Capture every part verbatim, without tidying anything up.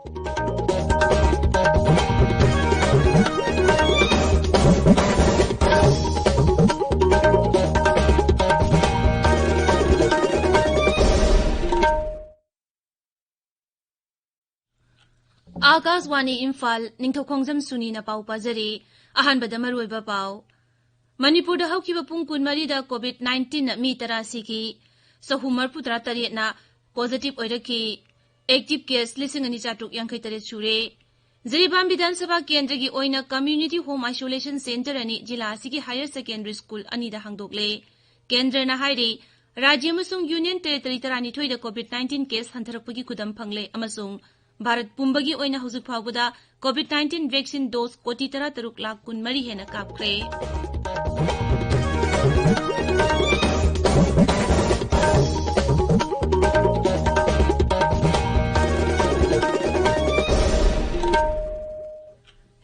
ꯑꯥꯀꯥꯁꯋꯥꯅꯤ ꯏꯝꯐꯥꯜ, ꯅꯤꯡꯊꯧꯈꯣꯡꯖꯝ ꯁꯨꯅꯤꯅ ꯄꯥꯎ ꯄꯥꯖꯔꯤ꯫ ꯑꯍꯥꯟꯕꯗ ꯃꯔꯨꯑꯣꯏꯕ ꯄꯥꯎ꯫ ꯃꯅꯤꯄꯨꯔꯗ ꯍꯧꯈꯤꯕ ꯄꯨꯡ ꯀꯨꯟꯃꯔꯤꯗ COVID nineteenꯅ ꯃꯤ ꯇꯔꯥ ꯁꯤꯈꯤ, ꯆꯍꯨꯝ ꯃꯔꯤꯐꯨ ꯇꯔꯥ ꯇꯔꯦꯠꯅ positive ꯑꯣꯏꯔꯛꯈꯤ꯫ Active case ꯂꯤꯁꯤꯡ ꯑꯅꯤ ꯆꯥꯇ꯭ꯔꯨꯛ ꯌꯥꯡꯈꯩ ꯇꯔꯦꯠ ꯁꯨꯔꯦ꯫ ꯖꯤꯔꯤꯕꯥꯝ ꯕꯤꯙꯥꯟ ꯁꯚꯥ ꯀꯦꯟꯗ꯭ꯔꯒꯤ ꯑꯣꯏꯅ Community Home Isolation Centre ꯑꯅꯤ ꯖꯤꯂꯥ ꯑꯁꯤꯒꯤ Higher Secondary School ꯑꯅꯤꯗ ꯍꯥꯡꯗꯣꯛꯂꯦ꯫ ꯀꯦꯟꯗ꯭ꯔꯅ ꯍꯥꯏꯔꯤ, ꯔꯥꯖ꯭ꯌ ꯑꯃꯁꯨꯡ Union Territory ꯇꯔꯥꯅꯤꯊꯣꯏꯗ COVID nineteen case ꯍꯟꯊꯔꯛꯄꯒꯤ ꯈꯨꯗꯝ ꯐꯪꯂꯦ ꯑꯃꯁꯨꯡ ꯚꯥꯔꯠ ꯄꯨꯝꯕꯒꯤ ꯑꯣꯏꯅ ꯍꯧꯖꯤꯛ ꯐꯥꯎꯕꯗ COVID nineteen vaccine dose ꯀꯣꯇꯤ ꯇꯔꯥꯇꯔꯨꯛ ꯂꯥꯈ ꯀꯨꯟꯃꯔꯤ ꯍꯦꯟꯅ ꯀꯥꯞꯈ꯭ꯔꯦ꯫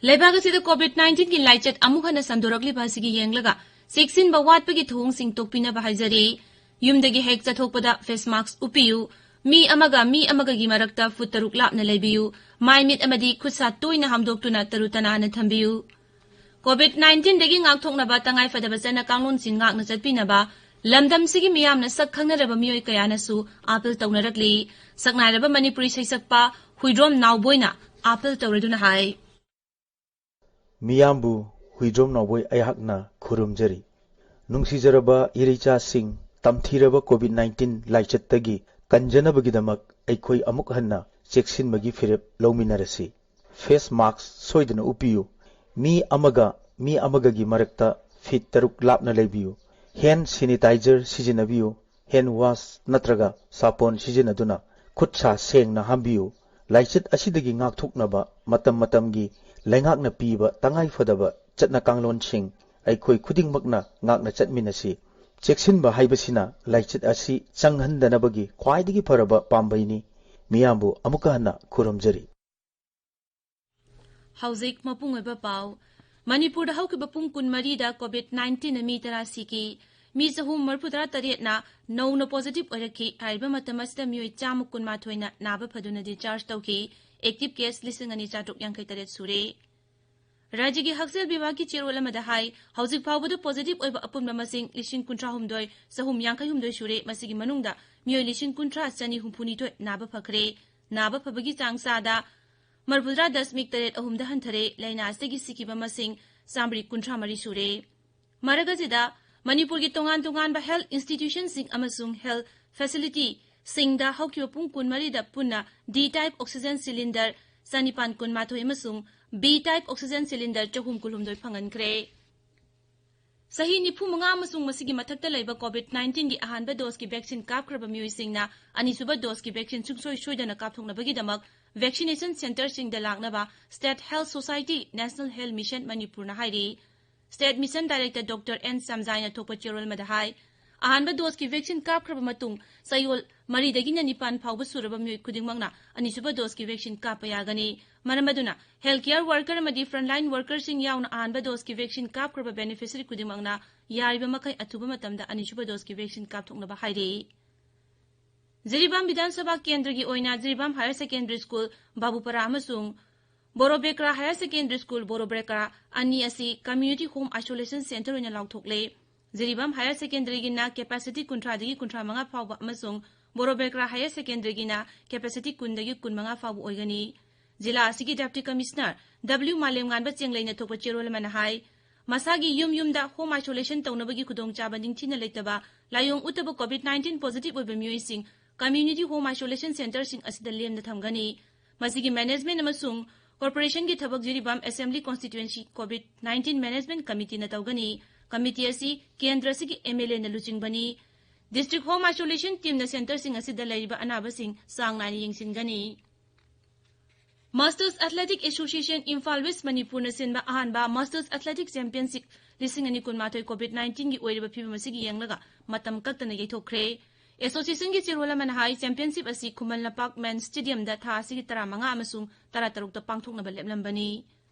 ꯂꯩꯕꯥꯛ ꯑꯁꯤꯗ COVID nineteenꯒꯤ ꯂꯥꯏꯆꯠ ꯑꯃꯨꯛ ꯍꯟꯅ ꯁꯟꯗꯣꯔꯛꯂꯤꯕ ꯑꯁꯤꯒꯤ ꯌꯦꯡꯂꯒ ꯆꯦꯛꯁꯤꯟꯕ ꯋꯥꯠꯄꯒꯤ ꯊꯧꯑꯣꯡꯁꯤꯡ ꯇꯣꯛꯄꯤꯅꯕ ꯍꯥꯏꯖꯔꯤ꯫ ꯌꯨꯝꯗꯒꯤ ꯍꯦꯛ ꯆꯠꯊꯣꯛꯄꯗ face mask ꯎꯞꯄꯤꯌꯨ꯫ ꯃꯤ ꯑꯃꯒ ꯃꯤ ꯑꯃꯒꯒꯤ ꯃꯔꯛꯇ ꯐꯨꯠ ꯇꯔꯨꯛ ꯂꯥꯞꯅ ꯂꯩꯕꯤꯌꯨ꯫ ꯃꯥꯏ ꯃꯤꯠ ꯑꯃꯗꯤ ꯈꯨꯠ ꯁꯥ ꯇꯣꯏꯅ ꯍꯥꯝꯗꯣꯛꯇꯨꯅ ꯇꯔꯨ ꯇꯅꯥꯟꯅ ꯊꯝꯕꯤꯌꯨ꯫ COVID nineteenꯗꯒꯤ ꯉꯥꯛꯊꯣꯛꯅꯕ ꯇꯉꯥꯏ ꯐꯗꯕ ꯆꯠꯅ ꯀꯥꯡꯂꯣꯟꯁꯤꯡ ꯉꯥꯛꯅ ꯆꯠꯄꯤꯅꯕ ꯂꯝꯗꯝꯁꯤꯒꯤ ꯃꯤꯌꯥꯝꯅ ꯁꯛ ꯈꯪꯅꯔꯕ ꯃꯤꯑꯣꯏ ꯀꯌꯥꯅꯁꯨ ꯑꯥꯄꯤꯜ ꯇꯧꯅꯔꯛꯂꯤ꯫ ꯁꯛꯅꯥꯏꯔꯕ ꯃꯅꯤꯄꯨꯔꯤ ꯁꯩꯁꯛꯄ ꯍꯨꯏꯗ꯭ꯔꯣꯝ ꯅꯥꯎꯕꯣꯏꯅ ꯑꯥꯄꯤꯜ ꯇꯧꯔꯗꯨꯅ ꯍꯥꯏ꯫ ꯃꯤꯌꯥꯝꯕꯨ ꯍꯨꯏꯗ꯭ꯔꯣꯝ ꯅꯥꯎꯕꯣꯏ ꯑꯩꯍꯥꯛꯅ ꯈꯨꯔꯨꯝꯖꯔꯤ꯫ ꯅꯨꯡꯁꯤꯖꯔꯕ ꯏꯔꯩꯆꯥꯁꯤꯡ, ꯇꯝꯊꯤꯔꯕ COVID nineteen ꯂꯥꯏꯆꯠꯇꯒꯤ ꯀꯟꯖꯅꯕꯒꯤꯗꯃꯛ ꯑꯩꯈꯣꯏ ꯑꯃꯨꯛ ꯍꯟꯅ ꯆꯦꯛꯁꯤꯟꯕꯒꯤ ꯐꯤꯔꯦꯞ ꯂꯧꯃꯤꯟꯅꯔꯁꯤ꯫ Face mask ꯁꯣꯏꯗꯅ ꯎꯞꯄꯤꯌꯨ꯫ ꯃꯤ ꯑꯃꯒ ꯃꯤ ꯑꯃꯒꯒꯤ ꯃꯔꯛꯇ feet ꯇꯔꯨꯛ ꯂꯥꯞꯅ ꯂꯩꯕꯤꯌꯨ꯫ Hand sanitizer ꯁꯤꯖꯤꯟꯅꯕꯤꯌꯨ꯫ Hand wash ꯅꯠꯇ꯭ꯔꯒ ꯁꯥꯄꯣꯟ ꯁꯤꯖꯤꯟꯅꯗꯨꯅ ꯈꯨꯠ ꯁꯥ ꯁꯦꯡꯅ ꯍꯥꯝꯕꯤꯌꯨ꯫ ꯂꯥꯏꯆꯠ ꯑꯁꯤꯗꯒꯤ ꯉꯥꯛꯊꯣꯛꯅꯕ ꯃꯇꯝ ꯃꯇꯝꯒꯤ ꯂꯩꯉꯥꯛꯅ ꯄꯤꯕ ꯇꯉꯥꯏ ꯐꯗꯕ ꯆꯠꯅ ꯀꯥꯡꯂꯣꯟꯁꯤꯡ ꯑꯩꯈꯣꯏ ꯈꯨꯗꯤꯡꯃꯛꯅ ꯉꯥꯛꯅ ꯆꯠꯃꯤꯟꯅꯁꯤ꯫ ꯆꯦꯛꯁꯤꯟꯕ ꯍꯥꯏꯕꯁꯤꯅ ꯂꯥꯏꯆꯠ ꯑꯁꯤ ꯆꯪꯍꯟꯗꯅꯕꯒꯤ ꯈ꯭ꯋꯥꯏꯗꯒꯤ ꯐꯔꯕ ꯄꯥꯝꯕꯩꯅꯤ꯫ ꯃꯤꯌꯥꯝꯕꯨ ꯑꯃꯨꯛꯀ ꯍꯟꯅ ꯈꯨꯔꯨꯝꯖꯔꯤ꯫ ꯍꯧꯖꯤꯛ ꯃꯄꯨꯡ ꯑꯣꯏꯕ ꯄꯥꯎ꯫ ꯃꯅꯤꯄꯨꯔꯗ ꯍꯧꯈꯤꯕ ꯄꯨꯡ ꯀꯨꯟꯃꯔꯤꯗ COVID nineteenꯅ ꯃꯤ ꯇꯔꯥ ꯁꯤꯈꯤ꯫ ꯃꯤ ꯆꯍꯨꯝ ꯃꯔꯤꯐꯨꯇꯔꯥ ꯇꯔꯦꯠꯅ ꯅꯧꯅ positive ꯑꯣꯏꯔꯛꯈꯤ꯫ ꯍꯥꯏꯔꯤꯕ ꯃꯇꯝ ꯑꯁꯤꯗ ꯃꯤꯑꯣꯏ ꯆꯥꯝꯃ ꯀꯨꯟꯃꯥꯊꯣꯏꯅ ꯅꯥꯕ ꯐꯗꯨꯅ discharge ꯇꯧꯈꯤ꯫ Active case ꯂꯤꯁꯤꯡ ꯑꯅꯤ ꯆꯥꯇ꯭ꯔꯨꯛ ꯌꯥꯡꯈꯩ ꯇꯔꯦꯠ ꯁꯨꯔꯦ꯫ ꯔꯥꯖ꯭ꯌꯒꯤ ꯍꯛꯁꯦꯜ ꯕꯤꯚꯥꯒꯀꯤ ꯆꯦꯔꯣꯜ ꯑꯃꯗ ꯍꯥꯏ, ꯍꯧꯖꯤꯛ ꯐꯥꯎꯕꯗ positive ꯑꯣꯏꯕ ꯑꯄꯨꯟꯕ ꯃꯁꯤꯡ ꯂꯤꯁꯤꯡ ꯀꯨꯟꯊ꯭ꯔꯥ ꯍꯨꯝꯗꯣꯏ ꯆꯍꯨꯝ ꯌꯥꯡꯈꯩ ꯍꯨꯝꯗꯣꯏ ꯁꯨꯔꯦ꯫ ꯃꯁꯤꯒꯤ ꯃꯅꯨꯡꯗ ꯃꯤꯑꯣꯏ ꯂꯤꯁꯤꯡ ꯀꯨꯟꯊ꯭ꯔꯥ ꯆꯅꯤ ꯍꯨꯝꯐꯨ ꯅꯤꯊꯣꯏ ꯅꯥꯕ ꯐꯈ꯭ꯔꯦ꯫ ꯅꯥꯕ ꯐꯕꯒꯤ ꯆꯥꯡ ꯆꯥꯗ ꯃꯔꯤꯐꯨꯇꯔꯥ ꯗꯁꯃꯤꯛ ꯇꯔꯦꯠ ꯑꯍꯨꯝꯗ ꯍꯟꯊꯔꯦ꯫ ꯂꯥꯏꯅꯥ ꯑꯁꯤꯗꯒꯤ ꯁꯤꯈꯤꯕ ꯃꯁꯤꯡ ꯆꯥꯝꯃꯔꯤ ꯀꯨꯟꯊ꯭ꯔꯥ ꯃꯔꯤ ꯁꯨꯔꯦ꯫ ꯃꯔꯛ ꯑꯁꯤꯗ, ꯃꯅꯤꯄꯨꯔꯒꯤ ꯇꯣꯉꯥꯟ ꯇꯣꯉꯥꯟꯕ health institutionꯁꯤꯡ ꯑꯃꯁꯨꯡ health facilityꯁꯤꯡꯗ ꯍꯧꯈꯤꯕ ꯄꯨꯡ ꯀꯨꯟꯃꯔꯤꯗ ꯄꯨꯟꯅ D type oxygen cylinder ꯆꯅꯤꯄꯥꯟ ꯀꯨꯟꯃꯥꯊꯣꯏ ꯑꯃꯁꯨꯡ B type oxygen cylinder ꯆꯍꯨꯝ ꯀꯨꯟꯍꯨꯝꯗꯣꯏ ꯐꯪꯍꯟꯈ꯭ꯔꯦ꯫ ꯆꯍꯤ ꯅꯤꯐꯨ ꯃꯉꯥ ꯑꯃꯁꯨꯡ ꯃꯁꯤꯒꯤ ꯃꯊꯛꯇ ꯂꯩꯕ COVID nineteenꯒꯤ ꯑꯍꯥꯟꯕ doseꯀꯤ vaccine ꯀꯥꯞꯈ꯭ꯔꯕ ꯃꯤꯑꯣꯏꯁꯤꯡꯅ ꯑꯅꯤꯁꯨꯕ doseꯀꯤ vaccine ꯁꯨꯡꯁꯣꯏ ꯁꯣꯏꯗꯅ ꯀꯥꯞꯊꯣꯛꯅꯕꯒꯤꯗꯃꯛ vaccination centreꯁꯤꯡꯗ ꯂꯥꯛꯅꯕ State Health Society, National Health Mission ꯃꯅꯤꯄꯨꯔꯅ ꯍꯥꯏꯔꯤ꯫ State Mission Director Doctor N ꯁꯝꯖꯥꯏꯅ ꯊꯣꯛꯄ ꯆꯦꯔꯣꯜ ꯑꯃꯗ ꯍꯥꯏ, ꯑꯍꯥꯟꯕ doseꯀꯤ vaccine ꯀꯥꯞꯈ꯭ꯔꯕ ꯃꯇꯨꯡ ꯆꯌꯣꯜ ꯃꯔꯤꯗꯒꯤꯅ ꯅꯤꯄꯥꯟ ꯐꯥꯎꯕ ꯁꯨꯔꯕ ꯃꯤꯑꯣꯏ ꯈꯨꯗꯤꯡꯃꯛꯅ ꯑꯅꯤꯁꯨꯕ doseꯀꯤ vaccine ꯀꯥꯞꯄ ꯌꯥꯒꯅꯤ꯫ ꯃꯔꯝ ꯑꯗꯨꯅ health care worker ꯑꯃꯗꯤ frontline workerꯁꯤꯡ ꯌꯥꯎꯅ ꯑꯍꯥꯟꯕ doseꯀꯤ vaccine ꯀꯥꯞꯈ꯭ꯔꯕ beneficiary ꯈꯨꯗꯤꯡꯃꯛꯅ ꯌꯥꯔꯤꯕ ꯃꯈꯩ ꯑꯊꯨꯕ ꯃꯇꯝꯗ ꯑꯅꯤꯁꯨꯕ doseꯀꯤ vaccine ꯀꯥꯞꯊꯣꯛꯅꯕ ꯍꯥꯏꯔꯤ꯫ ꯖꯤꯔꯤꯕꯥꯝ ꯕꯤꯙꯥꯟ ꯁꯚꯥ ꯀꯦꯟꯗ꯭ꯔꯒꯤ ꯑꯣꯏꯅ ꯖꯤꯔꯤꯕꯥꯝ Higher Secondary School ꯕꯥꯕꯨꯄꯔꯥ ꯑꯃꯁꯨꯡ ꯕꯣꯔꯣꯕꯦꯀ꯭ꯔꯥ Higher Secondary School ꯕꯣꯔꯣꯕꯦꯀ꯭ꯔꯥ ꯑꯅꯤ ꯑꯁꯤ community home isolation centre ꯑꯣꯏꯅ ꯂꯥꯎꯊꯣꯛꯂꯦ꯫ ꯖꯤꯔꯤꯕꯥꯝ Higher Secondaryꯒꯤꯅ capacity ꯀꯨꯟꯊ꯭ꯔꯥꯗꯒꯤ ꯀꯨꯟꯊ꯭ꯔꯥ ꯃꯉꯥ ꯐꯥꯎꯕ ꯑꯃꯁꯨꯡ ꯕꯣꯔꯣꯕꯦꯀ꯭ꯔꯥ Higher Secondaryꯒꯤꯅ capacity ꯀꯨꯟꯗꯒꯤ ꯀꯨꯟ ꯃꯉꯥ ꯐꯥꯎꯕ ꯑꯣꯏꯒꯅꯤ꯫ ꯖꯤꯂꯥ ꯑꯁꯤꯒꯤ Deputy Commissioner W ꯃꯥꯂꯦꯝꯉꯥꯟꯕ ꯆꯦꯡꯂꯩꯅ ꯊꯣꯛꯄ ꯆꯦꯔꯣꯜ ꯑꯃꯅ ꯍꯥꯏ, ꯃꯁꯥꯒꯤ ꯌꯨꯝ ꯌꯨꯝꯗ home isolation ꯇꯧꯅꯕꯒꯤ ꯈꯨꯗꯣꯡꯆꯥꯕ ꯅꯤꯡꯊꯤꯅ ꯂꯩꯇꯕ, ꯂꯥꯏꯑꯣꯡ ꯎꯠꯇꯕ COVID nineteen positive ꯑꯣꯏꯕ ꯃꯤꯑꯣꯏꯁꯤꯡ community home isolation centreꯁꯤꯡ ꯑꯁꯤꯗ ꯂꯦꯝꯅ ꯊꯝꯒꯅꯤ꯫ ꯃꯁꯤꯒꯤ management ꯑꯃꯁꯨꯡ corporationꯒꯤ ꯊꯕꯛ Jiribam Assembly Constituency COVID nineteen Management Committeeꯅ ꯇꯧꯒꯅꯤ꯫ Committee ꯑꯁꯤ ꯀꯦꯟꯗ꯭ꯔ ꯑꯁꯤꯒꯤ MLAꯅ ꯂꯨꯆꯤꯡꯕꯅꯤ꯫ District Home Isolation Teamꯅ centreꯁꯤꯡ ꯑꯁꯤꯗ ꯂꯩꯔꯤꯕ ꯑꯅꯥꯕꯁꯤꯡ ꯆꯥꯡ ꯅꯥꯏꯅ ꯌꯦꯡꯁꯤꯟꯒꯅꯤ꯫ Masters Athletic Association Imphal West ꯃꯅꯤꯄꯨꯔꯅ ꯁꯤꯟꯕ ꯑꯍꯥꯟꯕ Masters Athletic Championship ꯂꯤꯁꯤꯡ ꯑꯅꯤ ꯀꯨꯟꯃꯥꯊꯣꯏ COVID nineteenꯒꯤ ꯑꯣꯏꯔꯤꯕ ꯐꯤꯕꯝ ꯑꯁꯤꯒꯤ ꯌꯦꯡꯂꯒ ꯃꯇꯝ ꯀꯛꯇꯅ ꯌꯩꯊꯣꯛꯈ꯭ꯔꯦ꯫ Associationꯒꯤ ꯆꯦꯔꯣꯜ ꯑꯃꯅ ꯍꯥꯏ, championship ꯑꯁꯤ ꯈꯨꯃꯟ ꯂꯝꯄꯥꯛ Men Stadiumꯗ ꯊꯥ ꯑꯁꯤꯒꯤ ꯇꯔꯥꯃꯉꯥ ꯑꯃꯁꯨꯡ ꯇꯔꯥꯇꯔꯨꯛꯇ ꯄꯥꯡꯊꯣꯛꯅꯕ ꯂꯦꯞꯂꯝꯕꯅꯤ꯫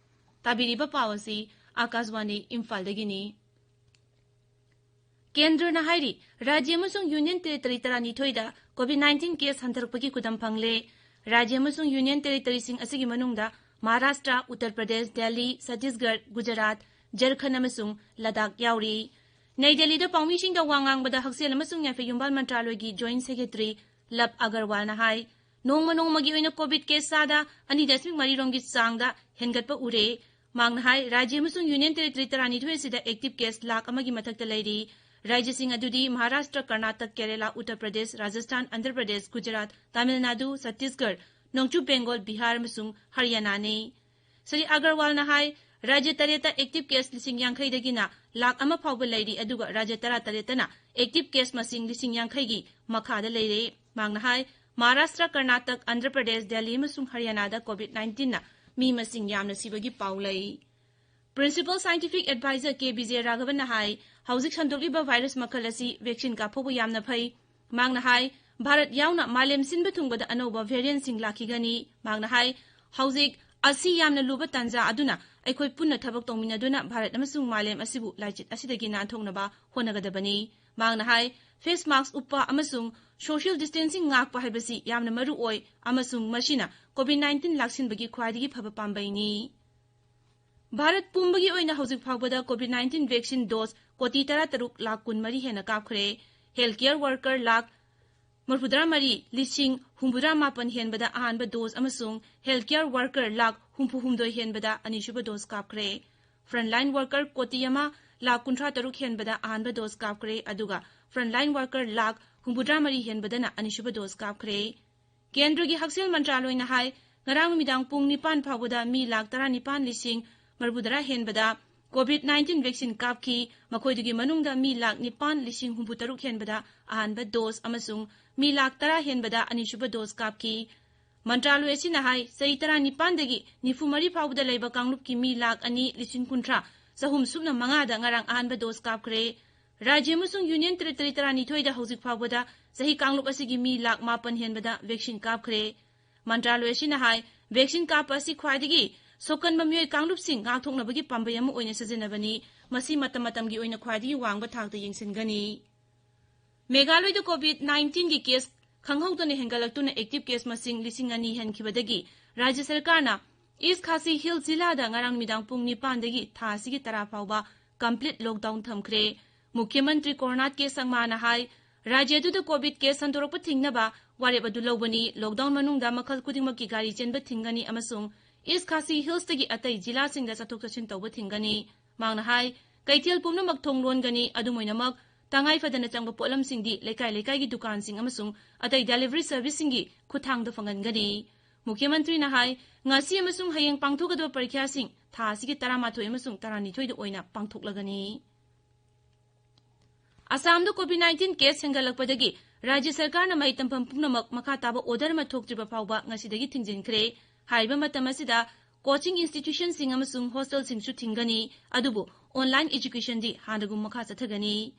ꯇꯥꯕꯤꯔꯤꯕ ꯄꯥꯎ ꯑꯁꯤ ꯑꯀꯥꯁꯕꯥꯅꯤ ꯏꯝꯐꯥꯜꯗꯒꯤꯅꯤ꯫ ꯀꯦꯟꯗ꯭ꯔꯅ ꯍꯥꯏꯔꯤ, ꯔꯥꯖ꯭ꯌ ꯑꯃꯁꯨꯡ ꯌꯨꯅꯤꯌꯟ ꯇꯦꯔꯤꯇꯣꯔꯤ ꯇꯔꯥꯅꯤꯊꯣꯏꯗ ꯀꯣꯚꯤꯗ ꯅꯥꯏꯟꯇꯤꯟ ꯀꯦꯁ ꯍꯟꯊꯔꯛꯄꯒꯤ ꯈꯨꯗꯝ ꯐꯪꯂꯦ꯫ ꯔꯥꯖ꯭ꯌ ꯑꯃꯁꯨꯡ ꯌꯨꯅꯤꯌꯟ ꯇꯦꯔꯤꯇꯣꯔꯤꯁꯤꯡ ꯑꯁꯤꯒꯤ ꯃꯅꯨꯡꯗ ꯃꯍꯥꯔꯥꯁꯇ꯭ꯔ, ꯎꯠꯇꯔ ꯄ꯭ꯔꯗꯦꯁ, ꯗꯦꯜꯂꯤ, ꯁꯠꯇꯤꯁꯒꯔ, ꯒꯨꯖꯔꯥꯠ, ꯖꯔꯈꯟ ꯑꯃꯁꯨꯡ ꯂꯗꯥꯈ ꯌꯥꯎꯔꯤ꯫ ꯅꯩ ꯗꯦꯜꯂꯤꯗ ꯄꯥꯎꯃꯤꯁꯤꯡꯗ ꯋꯥ ꯉꯥꯡꯕꯗ ꯍꯛꯁꯦꯜ ꯑꯃꯁꯨꯡ ꯌꯥꯏꯐ ꯌꯨꯝꯕꯥꯜ ꯃꯟꯇ꯭ꯔꯥꯂꯣꯏꯒꯤ ꯖꯣꯏꯟꯠ ꯁꯦꯀ꯭ꯔꯦꯇꯔꯤ ꯂꯕ ꯑꯒꯔꯋꯥꯜꯅ ꯍꯥꯏ, ꯅꯣꯡꯃ ꯅꯣꯡꯃꯒꯤ ꯑꯣꯏꯅ ꯀꯣꯚꯤꯗ ꯀꯦꯁ ꯆꯥꯗ ꯑꯅꯤ ꯗꯁꯃꯤꯛ ꯃꯔꯤ ꯔꯣꯝꯒꯤ ꯆꯥꯡꯗ ꯍꯦꯟꯒꯠꯄ ꯎꯔꯦ꯫ ꯃꯍꯥꯛꯅ ꯍꯥꯏ, ꯔꯥꯖ꯭ꯌ ꯑꯃꯁꯨꯡ ꯌꯨꯅꯤꯌꯟ ꯇꯦꯔꯤꯇꯣꯔꯤ ꯇꯔꯥꯅꯤꯊꯣꯏ ꯑꯁꯤꯗ ꯑꯦꯛꯇꯤꯚ ꯀꯦꯁ ꯂꯥꯈ ꯑꯃꯒꯤ ꯃꯊꯛꯇ ꯂꯩꯔꯤ꯫ ꯔꯥꯖ꯭ꯌꯁꯤꯡ ꯑꯗꯨꯗꯤ ꯃꯍꯥꯔꯥꯁꯇ꯭ꯔ, ꯀꯔꯅꯥꯇꯛ, ꯀꯦꯔꯦꯂꯥ, ꯎꯠꯇꯔ ꯄ꯭ꯔꯗꯦꯁ, ꯔꯥꯖꯁꯊꯥꯟ, ꯑꯟꯙ꯭ꯔ ꯄ꯭ꯔꯗꯦꯁ, ꯒꯨꯖꯔꯥꯠ, ꯇꯥꯃꯤꯜ ꯅꯥꯗꯨ, ꯁꯠꯇꯤꯁꯒꯔ, ꯅꯣꯡꯆꯨꯞ ꯕꯦꯡꯒꯣꯜ, ꯕꯤꯍꯥꯔ ꯑꯃꯁꯨꯡ ꯍꯔꯤꯌꯥꯅꯥꯅꯤ꯫ ꯁ꯭ꯔꯤ ꯑꯒꯔꯋꯥꯜꯅ ꯍꯥꯏ, ꯔꯥꯖ꯭ꯌ ꯇꯔꯦꯠꯇ ꯑꯦꯛꯇꯤꯚ ꯀꯦꯁ ꯂꯤꯁꯤꯡ ꯌꯥꯡꯈꯩꯗꯒꯤꯅ ꯂꯥꯈ ꯑꯃ ꯐꯥꯎꯕ ꯂꯩꯔꯤ, ꯑꯗꯨꯒ ꯔꯥꯖ꯭ꯌ ꯇꯔꯥꯇꯔꯦꯠꯇꯅ ꯑꯦꯛꯇꯤꯚ ꯀꯦꯁ ꯃꯁꯤꯡ ꯂꯤꯁꯤꯡ ꯌꯥꯡꯈꯩꯒꯤ ꯃꯈꯥꯗ ꯂꯩꯔꯦ꯫ ꯃꯍꯥꯛꯅ ꯍꯥꯏ, ꯃꯍꯥꯔꯥꯁꯇ꯭ꯔ, ꯀꯔꯅꯥꯇꯛ, ꯑꯟꯙ꯭ꯔ ꯄ꯭ꯔꯗꯦꯁ, ꯗꯦꯜꯂꯤ ꯑꯃꯁꯨꯡ ꯍꯔꯤꯌꯥꯅꯥꯗ ꯀꯣꯚꯤꯗ ꯅꯥꯏꯟꯇꯤꯟꯅ ꯃꯤ ꯃꯁꯤꯡ ꯌꯥꯝꯅ ꯁꯤꯕꯒꯤ ꯄꯥꯎ ꯂꯩ꯫ ꯄ꯭ꯔꯤꯟꯁꯤꯄꯜ ꯁꯥꯏꯟꯇꯤꯐꯤꯛ ꯑꯦꯗꯚꯥꯏꯖꯔ ꯀꯦ ꯕꯤꯖꯌ ꯔꯥꯘꯕꯟꯅ ꯍꯥꯏ, ꯍꯧꯖꯤꯛ ꯁꯟꯗꯣꯛꯂꯤꯕ ꯚꯥꯏꯔꯁ ꯃꯈꯜ ꯑꯁꯤ ꯚꯦꯛꯁꯤꯟ ꯀꯥꯞꯍꯧꯕ ꯌꯥꯝꯅ ꯐꯩ꯫ ꯃꯍꯥꯛꯅ ꯍꯥꯏ, ꯚꯥꯔꯠ ꯌꯥꯎꯅ ꯃꯥꯂꯦꯝ ꯁꯤꯟꯕ ꯊꯨꯡꯕꯗ ꯑꯅꯧꯕ ꯚꯦꯔꯤꯌꯟꯠꯁꯤꯡ ꯂꯥꯛꯈꯤꯒꯅꯤ꯫ ꯃꯍꯥꯛꯅ ꯍꯥꯏ, ꯍꯧꯖꯤꯛ ꯑꯁꯤ ꯌꯥꯝꯅ ꯂꯨꯕ ꯇꯥꯟꯖꯥ ꯑꯗꯨꯅ ꯑꯩꯈꯣꯏ ꯄꯨꯟꯅ ꯊꯕꯛ ꯇꯧꯃꯤꯟꯅꯗꯨꯅ ꯚꯥꯔꯠ ꯑꯃꯁꯨꯡ ꯃꯥꯂꯦꯝ ꯑꯁꯤꯕꯨ ꯂꯥꯏꯆꯠ ꯑꯁꯤꯗꯒꯤ ꯅꯥꯟꯊꯣꯛꯅꯕ ꯍꯣꯠꯅꯒꯗꯕꯅꯤ꯫ ꯃꯍꯥꯛꯅ ꯍꯥꯏ, ꯐꯦꯁ ꯃꯥꯁꯛ ꯎꯞꯄ ꯑꯃꯁꯨꯡ ꯁꯣꯁꯤꯌꯦꯜ ꯗꯤꯁꯇꯦꯟꯁꯤꯡ ꯉꯥꯛꯄ ꯍꯥꯏꯕꯁꯤ ꯌꯥꯝꯅ ꯃꯔꯨ ꯑꯣꯏ ꯑꯃꯁꯨꯡ ꯃꯁꯤꯅ ꯀꯣꯚꯤꯗ ꯅꯥꯏꯟꯇꯤꯟ ꯂꯥꯛꯁꯤꯟꯕꯒꯤ ꯈ꯭ꯋꯥꯏꯗꯒꯤ ꯐꯕ ꯄꯥꯝꯕꯩꯅꯤ꯫ ꯚꯥꯔꯠ ꯄꯨꯝꯕꯒꯤ ꯑꯣꯏꯅ ꯍꯧꯖꯤꯛ ꯐꯥꯎꯕꯗ ꯀꯣꯚꯤꯗ ꯅꯥꯏꯟꯇꯤꯟ ꯚꯦꯛꯁꯤꯟ ꯗꯣꯁ ꯀꯣꯇꯤ ꯇꯔꯥꯇꯔꯨꯛ ꯂꯥꯈ ꯀꯨꯟꯃꯔꯤ ꯍꯦꯟꯅ ꯀꯥꯞꯈ꯭ꯔꯦ꯫ ꯍꯦꯜꯊ ꯀꯦꯌꯔ ꯋꯥꯔꯀꯔ ꯂꯥꯈ ꯃꯔꯤꯐꯨꯇꯔꯥ ꯃꯔꯤ ꯂꯤꯁꯤꯡ ꯍꯨꯝꯐꯨꯇꯔꯥ ꯃꯥꯄꯟ ꯍꯦꯟꯕꯗ ꯑꯍꯥꯟꯕ ꯗꯣꯁ ꯑꯃꯁꯨꯡ ꯍꯦꯜꯊ ꯀꯦꯌꯔ ꯋꯥꯔꯀꯔ ꯂꯥꯈ ꯍꯨꯝꯐꯨꯍꯨꯝꯗꯣꯏ ꯍꯦꯟꯕꯗ ꯑꯅꯤꯁꯨꯕ ꯗꯣꯁ ꯀꯥꯞꯈ꯭ꯔꯦ꯫ ꯐ꯭ꯔꯟꯠꯂꯥꯏꯟ ꯋꯥꯔꯀꯔ ꯀꯣꯇꯤ ꯑꯃ ꯂꯥꯈ ꯀꯨꯟꯊ꯭ꯔꯥ ꯇꯔꯨꯛ ꯍꯦꯟꯕꯗ ꯑꯍꯥꯟꯕ ꯗꯣꯁ ꯀꯥꯞꯈ꯭ꯔꯦ, ꯑꯗꯨꯒ ꯐ꯭ꯔꯟꯠꯂꯥꯏꯟ ꯋꯥꯔꯀꯔ ꯂꯥꯈ ꯍꯨꯝꯐꯨꯇꯔꯥ ꯃꯔꯤ ꯍꯦꯟꯕꯗꯅ ꯑꯅꯤꯁꯨꯕ ꯗꯣꯁ ꯀꯥꯞꯈ꯭ꯔꯦ꯫ ꯀꯦꯟꯗ꯭ꯔꯒꯤ ꯍꯛꯁꯦꯜ ꯃꯟꯇ꯭ꯔꯥꯂꯣꯏꯅ ꯍꯥꯏ, ꯉꯔꯥꯡ ꯅꯨꯃꯤꯗꯥꯡ ꯄꯨꯡ ꯅꯤꯄꯥꯟ ꯐꯥꯎꯕꯗ ꯃꯤ ꯂꯥꯈ ꯇꯔꯥꯅꯤꯄꯥꯟ ꯂꯤꯁꯤꯡ ꯃꯔꯤꯐꯨꯇꯔꯥ ꯍꯦꯟꯕꯗ ꯀꯣꯚꯤꯗ ꯅꯥꯏꯟꯇꯤꯟ ꯚꯦꯛꯁꯤꯟ ꯀꯥꯞꯈꯤ꯫ ꯃꯈꯣꯏꯗꯨꯒꯤ ꯃꯅꯨꯡꯗ ꯃꯤ ꯂꯥꯈ ꯅꯤꯄꯥꯟ ꯂꯤꯁꯤꯡ ꯍꯨꯝꯐꯨꯇꯔꯨꯛ ꯍꯦꯟꯕꯗ ꯑꯍꯥꯟꯕ ꯗꯣꯁ ꯑꯃꯁꯨꯡ ꯃꯤ ꯂꯥꯈ ꯇꯔꯥ ꯍꯦꯟꯕꯗ ꯑꯅꯤꯁꯨꯕ ꯗꯣꯁ ꯀꯥꯞꯈꯤ꯫ ꯃꯟꯇ꯭ꯔꯥꯂꯣꯏ ꯑꯁꯤꯅ ꯍꯥꯏ, ꯆꯍꯤ ꯇꯔꯥꯅꯤꯄꯥꯟꯗꯒꯤ ꯅꯤꯐꯨ ꯃꯔꯤ ꯐꯥꯎꯕꯗ ꯂꯩꯕ ꯀꯥꯡꯂꯨꯞꯀꯤ ꯃꯤ ꯂꯥꯈ ꯑꯅꯤ ꯂꯤꯁꯤꯡ ꯀꯨꯟꯊ꯭ꯔꯥ ꯆꯍꯨꯝ ꯁꯨꯞꯅ ꯃꯉꯥꯗ ꯉꯔꯥꯡ ꯑꯍꯥꯟꯕ ꯗꯣꯁ ꯀꯥꯞꯈ꯭ꯔꯦ꯫ ꯔꯥꯖ꯭ꯌ ꯑꯃꯁꯨꯡ ꯌꯨꯅꯤꯌꯟ ꯇꯦꯔꯤꯇꯣꯔꯤ ꯇꯔꯥꯅꯤꯊꯣꯏꯗ ꯍꯧꯖꯤꯛ ꯐꯥꯎꯕꯗ ꯆꯍꯤ ꯀꯥꯡꯂꯨꯞ ꯑꯁꯤꯒꯤ ꯃꯤ ꯂꯥꯈ ꯃꯥꯄꯟ ꯍꯦꯟꯕꯗ ꯚꯦꯛꯁꯤꯟ ꯀꯥꯞꯈ꯭ꯔꯦ꯫ ꯃꯟꯇ꯭ꯔꯥꯂꯣꯏ ꯑꯁꯤꯅ ꯍꯥꯏ, ꯚꯦꯛꯁꯤꯟ ꯀꯥꯞꯄ ꯑꯁꯤ ꯈ꯭ꯋꯥꯏꯗꯒꯤ ꯁꯣꯛꯀꯟꯕ ꯃꯤꯑꯣꯏ ꯀꯥꯡꯂꯨꯞꯁꯤꯡ ꯉꯥꯛꯊꯣꯛꯅꯕꯒꯤ ꯄꯥꯝꯕꯩ ꯑꯃ ꯑꯣꯏꯅ ꯁꯤꯖꯤꯟꯅꯕꯅꯤ꯫ ꯃꯁꯤ ꯃꯇꯝ ꯃꯇꯝꯒꯤ ꯑꯣꯏꯅ ꯈ꯭ꯋꯥꯏꯗꯒꯤ ꯋꯥꯡꯕ ꯊꯥꯛꯇ ꯌꯦꯡꯁꯤꯟꯒꯅꯤ꯫ ꯃꯦꯘꯥꯂꯣꯏꯗ COVID nineteen ꯒꯤ case ꯈꯪꯍꯧꯗꯅ ꯍꯦꯟꯒꯠꯂꯛꯇꯨꯅ active case ꯃꯁꯤꯡ ꯂꯤꯁꯤꯡ ꯑꯅꯤ ꯍꯦꯟꯈꯤꯕꯗꯒꯤ ꯔꯥꯖ꯭ꯌ ꯁꯔꯀꯥꯔꯅ East Khasi Hills ꯖꯤꯂꯥꯗ ꯉꯔꯥꯡ ꯅꯨꯃꯤꯗꯥꯡ ꯄꯨꯡ ꯅꯤꯄꯥꯟꯗꯒꯤ ꯊꯥ ꯑꯁꯤꯒꯤ ꯇꯔꯥ ꯐꯥꯎꯕ complete lockdown ꯊꯝꯈ꯭ꯔꯦ꯫ ꯃꯨꯈ꯭ꯌ ꯃꯟꯇ꯭ꯔꯤ ꯀꯣꯔꯅꯥꯠ ꯀꯦ ꯁꯪꯃꯥꯅ ꯍꯥꯏ, ꯔꯥꯖ꯭ꯌ ꯑꯗꯨꯗ COVID case ꯁꯟꯗꯣꯔꯛꯄ ꯊꯤꯡꯅꯕ ꯋꯥꯔꯦꯞ ꯑꯗꯨ ꯂꯧꯕꯅꯤ꯫ Lockdown ꯃꯅꯨꯡꯗ ꯃꯈꯜ ꯈꯨꯗꯤꯡꯃꯛꯀꯤ ꯒꯥꯔꯤ ꯆꯦꯟꯕ ꯊꯤꯡꯒꯅꯤ ꯑꯃꯁꯨꯡ East Khasi Hills ꯇꯒꯤ ꯑꯇꯩ ꯖꯤꯂꯥꯁꯤꯡꯗ ꯆꯠꯊꯣꯛ ꯆꯠꯁꯤꯟ ꯇꯧꯕ ꯊꯤꯡꯒꯅꯤ꯫ ꯃꯍꯥꯛꯅ ꯍꯥꯏ, ꯀꯩꯊꯦꯜ ꯄꯨꯝꯅꯃꯛ ꯊꯣꯡ ꯂꯣꯟꯒꯅꯤ, ꯑꯗꯨꯝ ꯑꯣꯏꯅꯃꯛ ꯇꯉꯥꯏ ꯐꯗꯅ ꯆꯪꯕ ꯄꯣꯠꯂꯝꯁꯤꯡꯗꯤ ꯂꯩꯀꯥꯏ ꯂꯩꯀꯥꯏꯒꯤ ꯗꯨꯀꯥꯟꯁꯤꯡ ꯑꯃꯁꯨꯡ ꯑꯇꯩ delivery service ꯁꯤꯡꯒꯤ ꯈꯨꯠꯊꯥꯡꯗ ꯐꯪꯍꯟꯒꯅꯤ꯫ ꯃꯨꯈ꯭ꯌ ꯃꯟꯇ꯭ꯔꯤꯅ ꯍꯥꯏ, ꯉꯁꯤ ꯑꯃꯁꯨꯡ ꯍꯌꯦꯡ ꯄꯥꯡꯊꯣꯛꯀꯗꯕ ꯄꯔꯤꯈ꯭ꯌꯥꯁꯤꯡ ꯊꯥ ꯑꯁꯤꯒꯤ ꯇꯔꯥꯃꯥꯊꯣꯏ ꯑꯃꯁꯨꯡ ꯇꯔꯥꯅꯤꯊꯣꯏꯗ ꯑꯣꯏꯅ ꯄꯥꯡꯊꯣꯛꯂꯒꯅꯤ꯫ ꯑꯁꯥꯝꯗ COVID nineteen case ꯍꯦꯟꯒꯠꯂꯛꯄꯗꯒꯤ ꯔꯥꯖ꯭ꯌ ꯁꯔꯀꯥꯔꯅ ꯃꯍꯩ ꯇꯝꯐꯝ ꯄꯨꯝꯅꯃꯛ ꯃꯈꯥ ꯇꯥꯕ order ꯑꯃ ꯊꯣꯛꯇ꯭ꯔꯤꯕ ꯐꯥꯎꯕ ꯉꯁꯤꯗꯒꯤ ꯊꯤꯡꯖꯤꯟꯈ꯭ꯔꯦ꯫ ꯍꯥꯏꯔꯤꯕ ꯃꯇꯝ ꯑꯁꯤꯗ coaching institution ꯁꯤꯡ ꯑꯃꯁꯨꯡ hostel ꯁꯤꯡꯁꯨ ꯊꯤꯡꯒꯅꯤ, ꯑꯗꯨꯕꯨ online education ꯗꯤ ꯍꯥꯟꯅꯒꯨꯝ ꯃꯈꯥ ꯆꯠꯊꯒꯅꯤ꯫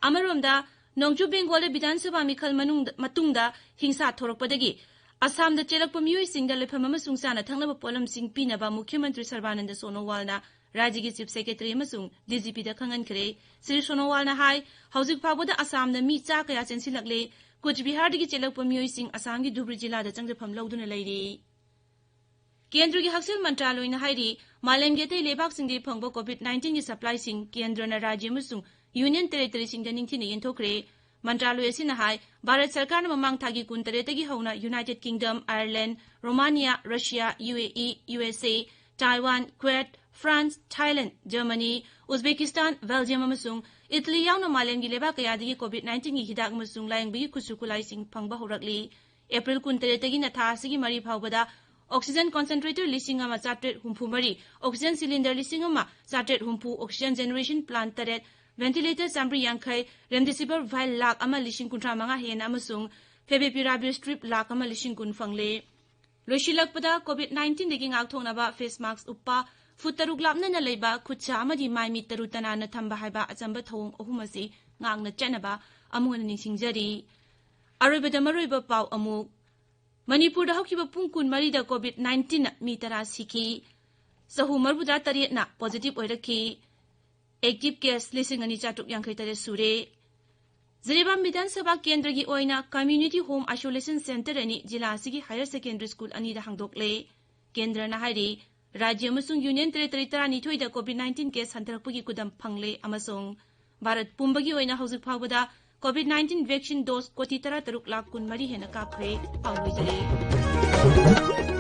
ꯑꯃꯔꯣꯝꯗ, ꯅꯣꯡꯆꯨꯞ ꯕꯦꯡꯒꯣꯜꯗ ꯕꯤꯙꯥꯟ ꯁꯚꯥ ꯃꯤꯈꯜ ꯃꯅꯨꯡꯗ, ꯃꯇꯨꯡꯗ ꯍꯤꯡꯁꯥ ꯊꯣꯔꯛꯄꯗꯒꯤ ꯑꯁꯥꯝꯗ ꯆꯦꯜꯂꯛꯄ ꯃꯤꯑꯣꯏꯁꯤꯡꯗ ꯂꯩꯐꯝ ꯑꯃꯁꯨꯡ ꯆꯥꯅ ꯊꯛꯅꯕ ꯄꯣꯠꯂꯝꯁꯤꯡ ꯄꯤꯅꯕ ꯃꯨꯈ꯭ꯌ ꯃꯟꯇ꯭ꯔꯤ ꯁꯔꯕꯥꯅꯟꯗ ꯁꯣꯅꯣꯋꯥꯜꯅ ꯔꯥꯖ꯭ꯌꯒꯤ Chief Secretary ꯑꯃꯁꯨꯡ D G P ꯗ ꯈꯪꯍꯟꯈ꯭ꯔꯦ꯫ ꯁ꯭ꯔꯤ ꯁꯣꯅꯣꯋꯥꯜꯅ ꯍꯥꯏ, ꯍꯧꯖꯤꯛ ꯐꯥꯎꯕꯗ ꯑꯁꯥꯝꯗ ꯃꯤ ꯆꯥ ꯀꯌꯥ ꯆꯦꯟꯁꯤꯜꯂꯛꯂꯦ? ꯀꯨꯆ ꯕꯤꯍꯥꯔꯗꯒꯤ ꯆꯦꯜꯂꯛꯄ ꯃꯤꯑꯣꯏꯁꯤꯡ ꯑꯁꯥꯝꯒꯤ ꯙꯨꯕ꯭ꯔꯤ ꯖꯤꯂꯥꯗ ꯆꯪꯖꯐꯝ ꯂꯧꯗꯨꯅ ꯂꯩꯔꯤ꯫ ꯀꯦꯟꯗ꯭ꯔꯒꯤ ꯍꯛꯁꯦꯜ ꯃꯟꯇ꯭ꯔꯥꯂꯣꯏꯅ ꯍꯥꯏꯔꯤ, ꯃꯥꯂꯦꯝꯒꯤ ꯑꯇꯩ ꯂꯩꯕꯥꯛꯁꯤꯡꯗꯒꯤ ꯐꯪꯕ COVID nineteen ꯒꯤ supply ꯁꯤꯡ ꯀꯦꯟꯗ꯭ꯔꯅ ꯔꯥꯖ꯭ꯌ ꯑꯃꯁꯨꯡ Union Territory ꯁꯤꯡꯗ ꯅꯤꯡꯊꯤꯅ ꯌꯦꯟꯊꯣꯛꯈ꯭ꯔꯦ꯫ ꯃꯟꯇ꯭ꯔꯥꯂꯣꯏ ꯑꯁꯤꯅ ꯍꯥꯏ, ꯚꯥꯔꯠ ꯁꯔꯀꯥꯔꯅ ꯃꯃꯥꯡ ꯊꯥꯒꯤ ꯀꯨꯟꯇꯔꯦꯠꯇꯒꯤ ꯍꯧꯅ United Kingdom, Ireland, Romania, Russia, U A E, U S A, Taiwan, Kuwait, France, Thailand, Germany, Uzbekistan, Belgium ꯑꯃꯁꯨꯡ Italy ꯌꯥꯎꯅ ꯃꯥꯂꯦꯝꯒꯤ ꯂꯩꯕꯥꯛ ꯀꯌꯥꯗꯒꯤ COVID nineteen ꯒꯤ ꯍꯤꯗꯥꯛ ꯑꯃꯁꯨꯡ ꯂꯥꯌꯦꯡꯕꯒꯤ ꯈꯨꯠꯁꯨ ꯈꯨꯠꯂꯥꯏꯁꯤꯡ ꯐꯪꯕ ꯍꯧꯔꯛꯂꯤ꯫ April ꯀꯨꯟꯇꯔꯦꯠꯇꯒꯤꯅ ꯊꯥ ꯑꯁꯤꯒꯤ ꯃꯔꯤ ꯐꯥꯎꯕꯗ oxygen concentrator ꯂꯤꯁꯤꯡ ꯑꯃ ꯆꯥꯇ꯭ꯔꯦꯠ ꯍꯨꯝꯐꯨ ꯃꯔꯤ, oxygen cylinder ꯂꯤꯁꯤꯡ ꯑꯃ ꯆꯥꯇ꯭ꯔꯦꯠ ꯍꯨꯝꯐꯨ, oxygen generation plant ꯇꯔꯦꯠ, ventilator ꯆꯥꯃꯔꯤ ꯌꯥꯡꯈꯩ, remdesivir vial ꯂꯥꯈ ꯑꯃ ꯂꯤꯁꯤꯡ ꯀꯨꯟꯊ꯭ꯔꯥ ꯃꯉꯥ ꯍꯦꯟꯅ ꯑꯃꯁꯨꯡ favipiravir strip ꯂꯥꯈ ꯑꯃ ꯂꯤꯁꯤꯡ ꯀꯨꯟ ꯐꯪꯂꯦ꯫ ꯂꯣꯏꯁꯤꯜꯂꯛꯄꯗ, COVID nineteen ꯗꯒꯤ ꯉꯥꯛꯊꯣꯛꯅꯕ face mask ꯎꯞꯄ, ꯐꯨꯠ ꯇꯔꯨꯛ ꯂꯥꯞꯅꯅ ꯂꯩꯕ, ꯈꯨꯠ ꯁꯥ ꯑꯃꯗꯤ ꯃꯥꯏ ꯃꯤꯠ ꯇꯔꯨ ꯇꯅꯥꯟꯅ ꯊꯝꯕ ꯍꯥꯏꯕ ꯑꯆꯝꯕ ꯊꯧꯑꯣꯡ ꯑꯍꯨꯝ ꯑꯁꯤ ꯉꯥꯛꯅ ꯆꯠꯅꯕ ꯑꯃꯨꯛ ꯍꯟꯅ ꯅꯤꯡꯁꯤꯡꯖꯔꯤ꯫ ꯑꯔꯣꯏꯕꯗ ꯃꯔꯨꯑꯣꯏꯕ ꯄꯥꯎ ꯑꯃꯨꯛ꯫ ꯃꯅꯤꯄꯨꯔꯗ ꯍꯧꯈꯤꯕ ꯄꯨꯡ ꯀꯨꯟꯃꯔꯤꯗ COVID nineteen ꯅ ꯃꯤ ꯇꯔꯥ ꯁꯤꯈꯤ꯫ ꯆꯍꯨꯝ ꯃꯔꯤꯐꯨꯇꯔꯥ ꯇꯔꯦꯠꯅ positive ꯑꯣꯏꯔꯛꯈꯤ꯫ ꯑꯦꯛꯇꯤꯚ ꯀꯦꯁ ꯂꯤꯁꯤꯡ ꯑꯅꯤ ꯆꯥꯇ꯭ꯔꯨꯛ ꯌꯥꯡꯈꯩ ꯇꯔꯦꯠ ꯁꯨꯔꯦ꯫ ꯖꯤꯔꯤꯕꯥꯝ ꯕꯤꯙꯥꯟ ꯁꯚꯥ ꯀꯦꯟꯗ꯭ꯔꯒꯤ ꯑꯣꯏꯅ ꯀꯝꯃ꯭ꯌꯨꯅꯤꯇꯤ ꯍꯣꯝ ꯑꯥꯏꯁꯣꯂꯦꯁꯟ ꯁꯦꯟꯇꯔ ꯑꯅꯤ ꯖꯤꯂꯥ ꯑꯁꯤꯒꯤ ꯍꯥꯌꯔ ꯁꯦꯀꯦꯟꯗꯔꯤ ꯁ꯭ꯀꯨꯜ ꯑꯅꯤꯗ ꯍꯥꯡꯗꯣꯛꯂꯦ꯫ ꯀꯦꯟꯗ꯭ꯔꯅ ꯍꯥꯏꯔꯤ, ꯔꯥꯖ꯭ꯌ ꯑꯃꯁꯨꯡ ꯌꯨꯅꯤꯌꯟ ꯇꯦꯔꯤꯇꯣꯔꯤ ꯇꯔꯥꯅꯤꯊꯣꯏꯗ ꯀꯣꯚꯤꯗ ꯅꯥꯏꯟꯇꯤꯟ ꯀꯦꯁ ꯍꯟꯊꯔꯛꯄꯒꯤ ꯈꯨꯗꯝ ꯐꯪꯂꯦ ꯑꯃꯁꯨꯡ ꯚꯥꯔꯠ ꯄꯨꯝꯕꯒꯤ ꯑꯣꯏꯅ ꯍꯧꯖꯤꯛ ꯐꯥꯎꯕꯗ ꯀꯣꯚꯤꯗ ꯅꯥꯏꯟꯇꯤꯟ ꯚꯦꯛꯁꯤꯟ ꯗꯣꯁ ꯀꯣꯇꯤ ꯇꯔꯥꯇꯔꯨꯛ ꯂꯥꯈ ꯀꯨꯟꯃꯔꯤ ꯍꯦꯟꯅ ꯀꯥꯞꯈ꯭ꯔꯦ꯫ ꯄꯥꯎ ꯂꯣꯏꯖꯔꯦ꯫